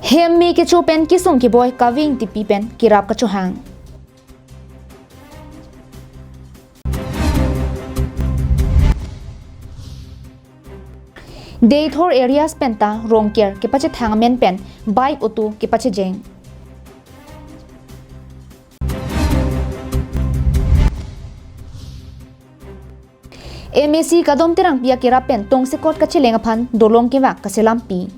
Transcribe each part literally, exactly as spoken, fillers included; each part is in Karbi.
Hem me kecho pen kesung keboi Kave Ingtipi pen kerap kachohang. Deithor areas penta Rongker kepachethang amen pen bike auto kepachejeng. M A C Kadom Terangpi akerap pen tongsekot kacheleng aphan dolong kevak kaselampi.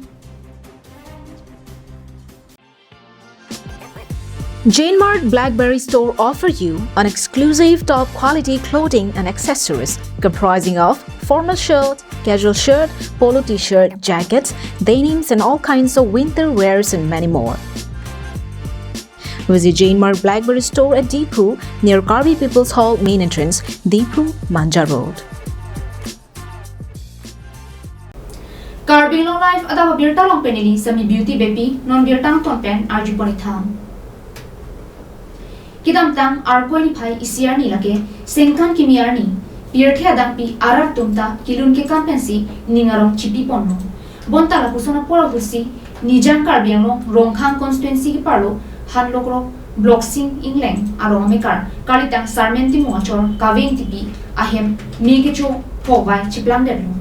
Jane Mart Blackberry Store offer you an exclusive top quality clothing and accessories comprising of formal shirt, casual shirt, polo t-shirt, jackets, denims and all kinds of winter wears and many more. Visit Jane Mart Blackberry Store at Diphu near Karbi People's Hall main entrance, Diphu, Manja Road. Karbi Anglong Live adap abirta along pen neli Sami Beauty Beypi, non birta angton pen arjupon itham. Kedamtang Arkoi niphai isi arni lake Sengkan kimi arni pirthe adangpi arat atum ta kelun kekam pensi ning arong chipiponlo. Bonta lapuson apor ahutsi Nijang Karbi Anglong Rongkhang constituency keparlo Hanlokrok Bloksing Engleng arong amekar kalitang Sarmen Timung achor Kave Ingtipi ahem me kecho phokvai chiplangdetlo.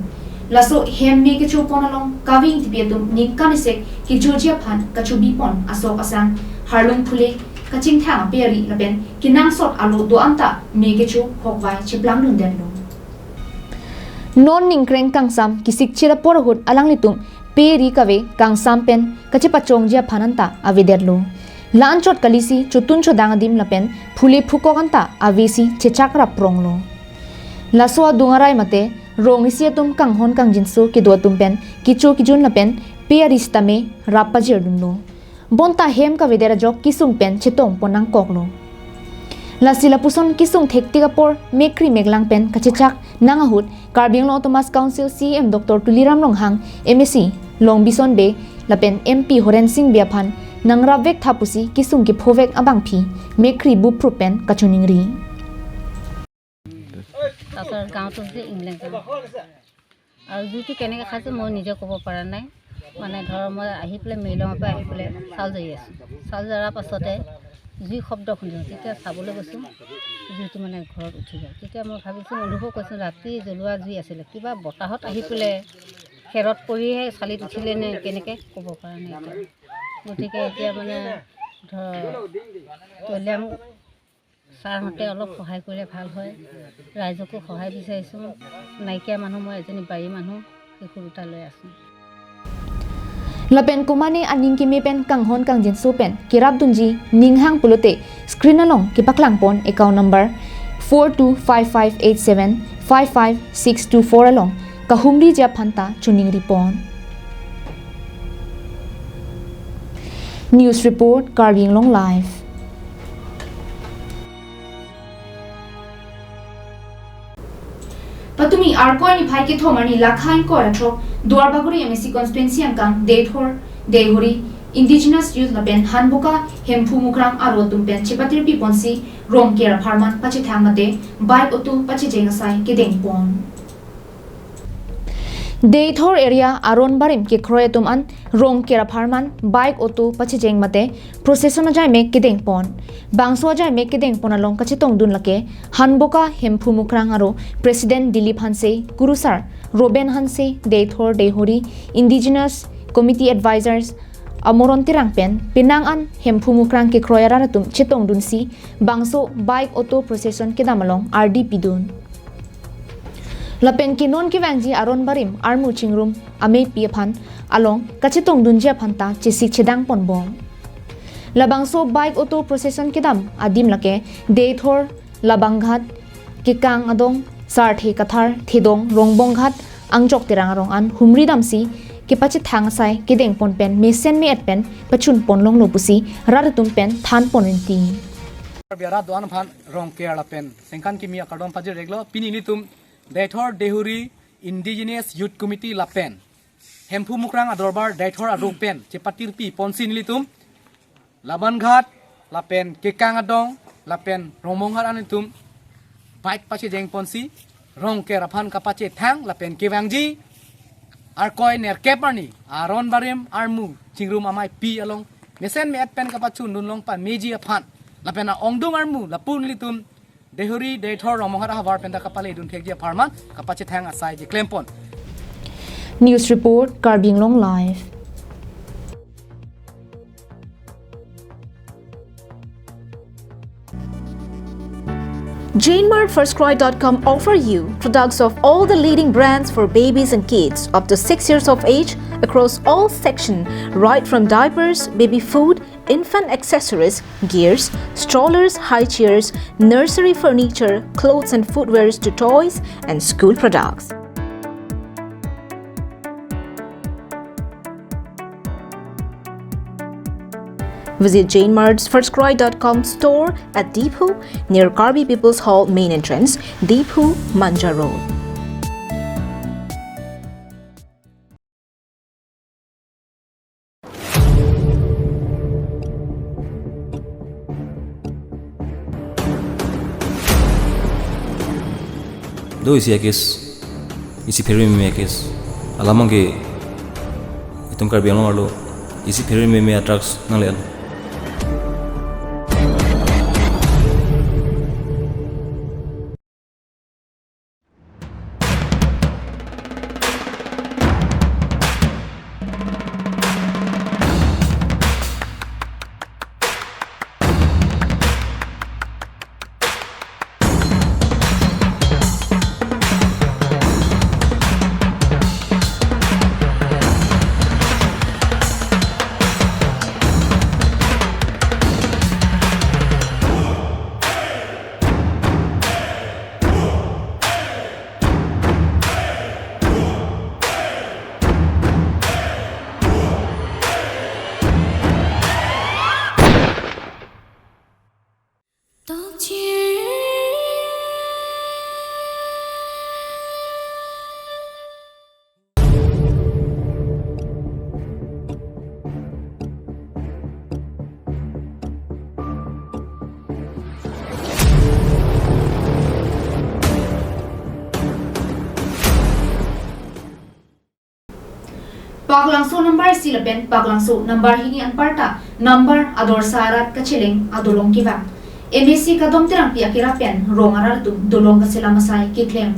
Laso hem me kechopon along Kave Ingtipi atum ningkan isek kechoji aphan kachobipon asok asang harlung phule kachingthang aperi lapen kenangsot alo do-an ta me kecho phokvai chiplangdundetlo. Non ningkreng kangsam kisikchit apor ahut alanglitum peri kave kangsam pen kachepachongji aphan anta avedetlo. La-anchot kalisi chotun chodang adim lapen phule phukok anta avesi chechak rappronglo. Laso adung arai mate rong isi atum kanghon kangjinso kedo atum pen kecho kejun lapen pe ari sitame rap pajirdunlo. Bonta hem kavedet ajok kesung pen chetongpon nangkoklo. Lasi lapuson kesung thektik apor mekri meklang pen kachechak nang ahut Karbi Anglong Autonomous Council C E M Doctor Tuliram Ronghang, M A C Longbison Bey lapen M P Horen Sing Bey aphan nangrapvek tha pusi kesung kephovek abangpi mekri buprup pen kachoningri. তাৰপিছত গাঁওটো হৈছে ইংলেণ্ড গাঁও। আৰু জুইটো কেনেকৈ খাইছে মই নিজে ক'ব পৰা নাই। মানে ধৰ মই আহি পেলাই মেইলঙৰ পৰা আহি পেলাই চাউল জাৰি আছোঁ। চাউল জৰাৰ পাছতে জুই শব্দ শুনিলোঁ। তেতিয়া চাবলৈ গৈছোঁ, জুইটো মানে ঘৰত উঠি গ'ল। তেতিয়া মই ভাবিছোঁ, অনুভৱ কৰিছোঁ ৰাতি জ্বলোৱা জুই আছিলে, কিবা বতাহত আহি পেলাই খেৰত পৰিহে চালিত উঠিলে নে কেনেকৈ ক'ব পৰা নাই এতিয়া। গতিকে এতিয়া মানে ধৰ তলিয়াম ছাৰহঁতে অলপ সহায় কৰিলে ভাল হয়। ৰাইজকো সহায় বিচাৰিছোঁ। নাইকিয়া মানুহ মই এজনী বাৰী মানুহ, শিশু দুটা লৈ আছোঁ। Lapen komane aning keme pen kanghon kangjinso pen kerapdunji ninghang pulote screen along kepaklangpon account number four two five five eight seven five five six two four along kahumriji aphan ta choningripon. News report, Karbi Anglong Live. Patumi Arkoi niphai kethom arni lakha ingkoi ra throk Duarbagori M A C constituency angkang Deithor Deihori Indigenous Youth lapen Hanboka Hemphu Mukrang aro atum pen chepatirpiponsi Rongker apharman pachethang mate bike auto pachejeng asai kedengpon. Deithor area aron barim kekroi atum an Rongker apharman bike auto pachejeng mate procession ajaimek kedengpon. Bangso ajaimek kedengpon along kachetongdun lake Hanboka Hemphu Mukrang aro President Dilip Hanse, Kurusar Roben Hanse, Deithor Deihori Indigenous Committee Advisors Amoron Terang pen penang an Hemphu Mukrang kekroi arat atum chetongdunsi bangso bike auto procession kedam along ardi pidun. Lapen ke non kevangji aron barim armu chingrum amepi aphan along kachetongdunji aphan ta chesik chedangponbom. Labangso bike auto procession kedam adim lake Deithor, Labanghat, Kekang Adong, Sarthe Kathar, Thedong, Rongbonghat, Angjok Terang arong an humri damsi kepachethang asai kedengpon pen mesen me-et pen pachunpon longlo pusi rat atum pen thanpon rinti. Biara doan aphan Rongker lapen Sengkan kimi akardom pajir reglo. Pini nelitum Deithor Deihori Indigenous Youth Committee lapen Hemphu Mukrang adorbar Deithor adok pen chepatirpiponsi nelitum Labanghat lapen Kekang Adong lapen Rongbonghat an atum bike pachejengponsi Rongker aphan kapachethang lapen kevangji Arkoi nerkep arni aron barim armu chingrum amei pi along mesen me-et pen kapachun dunlong pameji aphan lapen a-ongdung armu lapu nelitum Deihori Deithor Rongmonghat ahavar pen ta kapale dun thekji apharman kapachethang asai keklempon. News report, Karbi Anglong Live. Jane Mart First Cry dot com offer you products of all the leading brands for babies and kids up to six years of age across all section, right from diapers, baby food, infant accessories, gears, strollers, high chairs, nursery furniture, clothes and footwears to toys and school products. Visit Jane Mart's First Cry dot com store at Diphu, near Karbi People's Hall main entrance, Diphu, Manja Road. Do isi a-case, isi pherui meme a-case. Alam abang ke itum Karbi Anglong arlo isi pherui meme a-drugs nangle-an. Paklangso number isi lapen Paklangso number hini anparta number adorsa arat kacheleng adolong kevang. M A C Kadom Terangpi akira pen rong arat atum dolong kaselam asai keklem.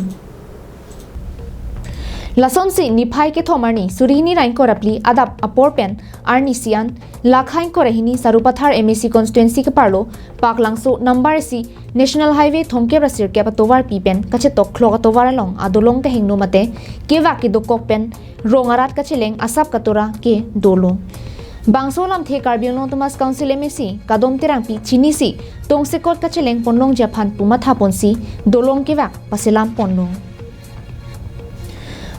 Lasonsi niphai kethom arni suri hini ra ingkoi ra phli adap apor pen arnisi an lakha ingkoi ra hini Sarupathar M A C constituency keparlo Paklangso number isi National Highway thomkep ra sirkep atovarpi pen kachetok thlok atovar along adolong kehingno mate kevak kedokok pen rong arat kacheleng asap katora ke dolo. Bangso alamthe Karbi Anglong Autonomous Council M A C Kadom Terangpi chinisi tongsekot kacheleng ponlongji aphan pu matha ponsi dolong kevak paselam ponlo.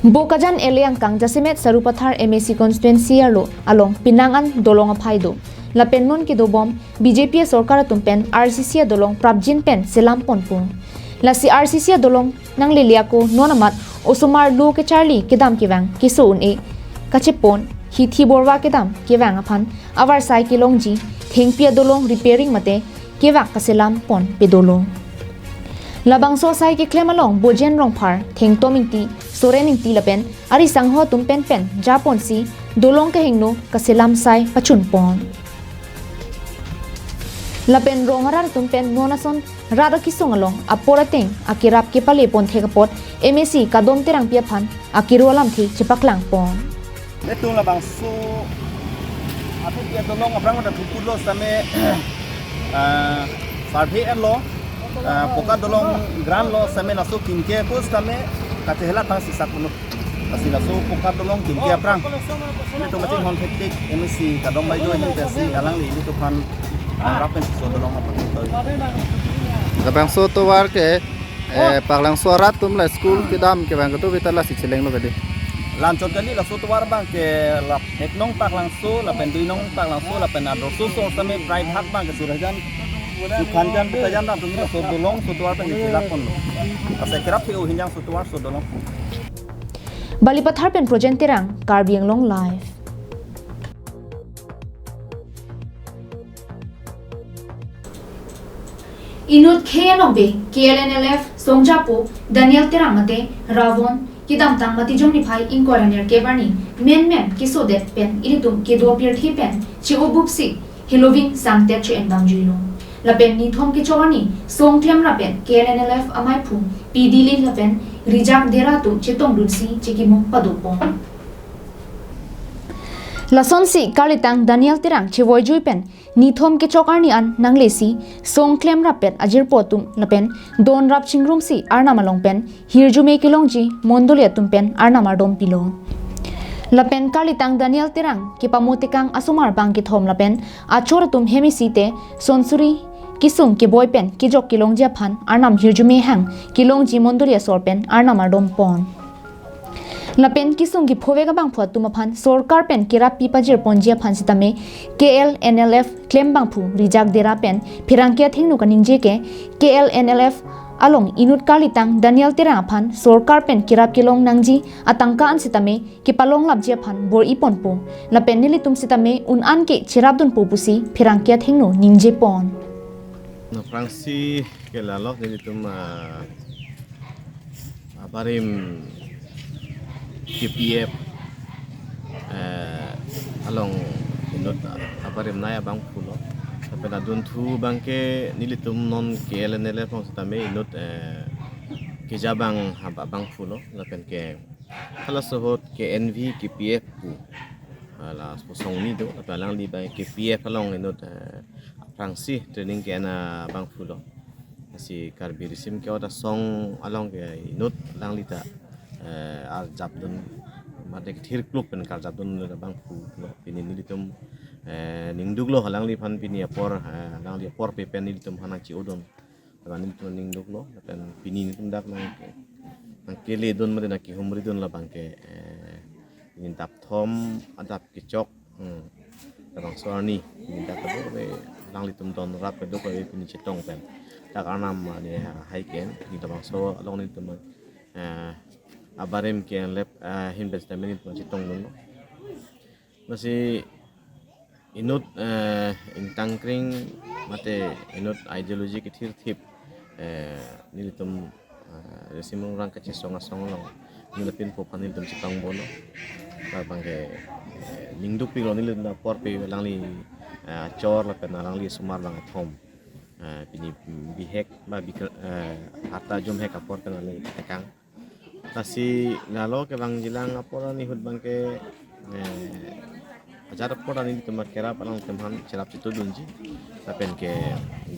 Bokajan L A angkang jasemet Sarupathar M A C constituency arlo along penang an dolong aphai do. Lapen non kedobom B J P asorkar atum pen R C C adolong prapjin pen selam ponpo. Lasi R C C adolong nanglele ako non amat osomar lo kecharli kedam kevang keso un-e kachepon hithi borwa kedam kevang aphan avarsai kelongji thengpi adolong repairing mate kevak kaselam pon pedolo. Labangso asai keklem along Bojen Rongphar, Thengtom Ingti, Soren Ingti lapen ari sangho atum penpen japonsi dolong kehingno kaselam sai pachun pon. Lapen rong arat atum pen non ason rat akesung along apor ateng akerap kepale pon thek apot M A C Kadom Terangpi aphan akiro alamthe chepaklang pon. Netum labangso aphi pi adolong aphrang ta thuputlo sitame, ah, survey enlo, ah, poka dolong grant lo sitame laso kimke ko sitame kachehelat thang sisak puno. Lasi laso poka dolong kimke aphrang netum machin hon thektik M A C Kadom Baido ahin pensi alangli netum aphan nangrap pensi laso dolong aphan. Labangso tovar ke, eh, Paklangso arat atum la school kedam kevang kedo beta lasi chelenglo kedi. Lanchot kali laso tovar abang ke la ek nong Paklangso lapen dui nong Paklangso lapen adorso so sitame prai bhag abang ke Surajan, Sukhanjan, Bukajan atum laso dolong so tovar pen chelak ponlo. Ase kerap ke uhinjang so tovar so dolong. Balipathar pen Projen Terang, Karbi Anglong Live. Inut K N O B, K L N L F, Songjapo, Daniel Terang mate, Ravon, Kedamtang Matijong niphai ingkoi ra nerkep arni menmen kesodet pen ilitum kedo pirthe pen che-obupsi heloving sangtet che-en bang juilo. Lapen nithom kechok arni Song Klemrap pen K L N L F amaiphu P Dilip lapen Rijak Dera atum chetongdunsi chekimo padopon. Lasonsi karlitang Daniel Terang chevoijui pen nithom kechok arni an nanglesi Song Klemrap pen ajirpo atum lapen donrap chingrumsi Arnam along pen hirjume kelongji mondoli atum pen Arnam ardom pilo. Lapen karlitang Daniel Terang kepamo tekang asomar bang kethom lapen achor atum hem isi te sonsuri kesung keboi pen kejok kelongji aphan Arnam hirjume hang kelongji mondoli asor pen Arnam ardom pon. Lapen kesung kephovek abangphu atum aphan sorkar pen kerap pi pajirponji aphan sitame K L N L F klem bangphu Rijak Dera pen pherangke athengno kaningje ke K L N L F along inut karlitang Daniel Terang aphan sorkar pen kerap kelong nangji atangka an sitame kepalonglapji aphan bor-iponpo. Lapen nelitum sitame un-an ke cherapdunpo pusi pherangke athengno ningjepon. Aphrangsi ke lalo nelitum, ah, abarim K P F, eh, along inut abarim nai abangphulo. Lapen adunthu abangke nelitum non K L N L F along sitame inut, eh, keja bang haba abangphulo. Lapen ke halaso ahut ke N V K P F pu, ah, la pusong ni do, lapen alangli abang K P F along inut, eh, aphrangsi training ke-en abangphulo. Lasi Karbi risim ke-ot asong along ke inut alangli ta, eh, arjapdun, mate kethirkluk pen karjapdun abangphulo. Pini nelitum, eh, ningduklo alangliphan pini apor, eh, alangli apor pe pen nelitum aphan nangche-odun. Lapen nelitum ningduklo, lapen pini nelitum dak nang, nangkeledun mate nangkehumridun labangke, eh, pini dapthom adap kechok, hmm, labangso arni, pini dak kadokave alanglitum donrap kadokave pini chetong pen dak Arnam arni, ah, hai ke-en, pini labangso along nelitum, eh, abarim ke lep, eh, ahin pen sitame nelitum chetongdunlo. Lasi inut, eh, ingtangkring mate inut ideology kethirthip, eh, nelitum, eh, risim rongrang kachesong asong along nelitum pinpo aphan nelitum chetongbomlo. Labangke, eh, ningdukpiklo nelitum apor pe alangli, eh, achor lapen alangli asomar bang kethom, eh, pini bihek ba bikr-, eh, arta jumhek apor pen alangli tekang. Lasi lalo kevangjilang apor arni ahut abangke, eh, ajat apor arni nelitum kerap alangtum aphan cherap chetongdunji. Lapen ke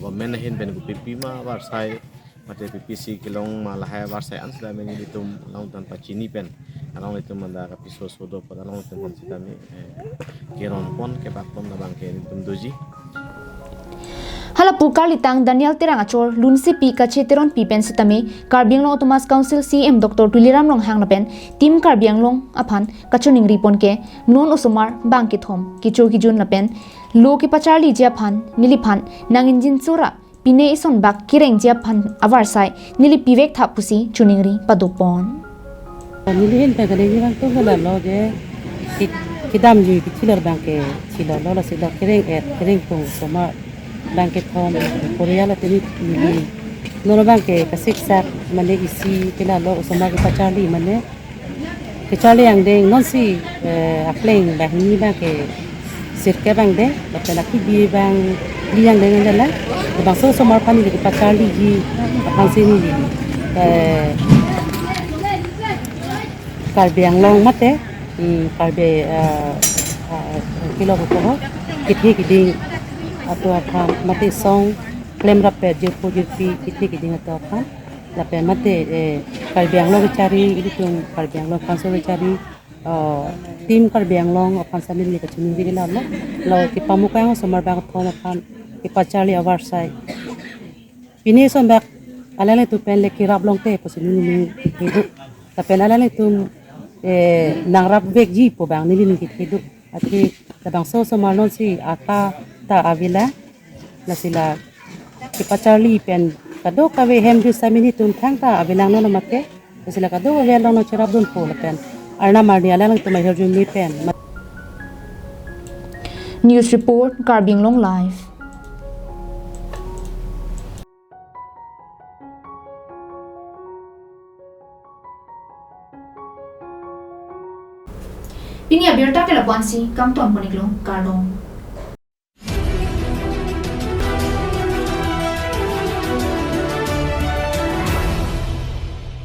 government ahin pen kopi pima avarsai, mate P P C kelong ma lahai avarsai an sitame nelitum alangtum pachini pen alanglitum anta kapiso sodo apot alangtum aphan sitame, eh, kerompon kebakpon labangke nelitum doji. Halapu karlitang Daniel Terang achor lunsepi kacheteronpi pen sitame Karbi Anglong Autonomous Council C E M Doctor Tuliram Ronghang lapen Team Karbi Anglong aphan kachoningripon ke non osomar bang kethom kecho kejun lapen lo kepacharliji aphan neliphan nang-ingjinso ra pine ison bak kerengji aphan avarsai neli pivek tha pusi choningri padopon. Neli ahin pen kaningje abang to lalo je ki-, kedamji kechilor abangke chilor lo, lasi lo kereng-et kerengpung osomar bang kethom Korea la teni neli. Non abangke kasiksak mane isi ke lalo osomar kepacharli mane kecharli angdeng nonsi, eh, akleng banghini abangke sirkep angdeng, lapen akibi abang li angdeng angdeng la, labangso osomar aphan neli kepacharliji aphansi neli, eh, Karbi Anglong mate, hmm, Karbi, eh, eh, kilo ko ho, kethe keding atum aphan mate Song Klemrap pen jirpo jirpi kethe keding atum aphan. Lapen mate, eh, Karbi Anglong kachari, ilitum Karbi Anglong Council kachari, eh, Team Karbi Anglong aphan sitame neli kachiningri lalo. Lo kepamukang osomar bang kethom aphan kepacharli avarsai pine ison bak alanglitum pen le kerap longte pusi neli ningje do. Lapen alanglitum, eh, nangrapvekji pu abang neli ningje do. Athe labangso osomar nonsi arta ta avelang. Lasi la kepacharli pen kadokave hem dusami nelitum thangta avelang non mate. Lasi la kadokave along non cherapdunpo lapen Arnam arni alanglitum ahirjume pen. News report, Karbi Anglong Live. Pini abirta ke lapu-ansi, kangton pon-iklo, kardom.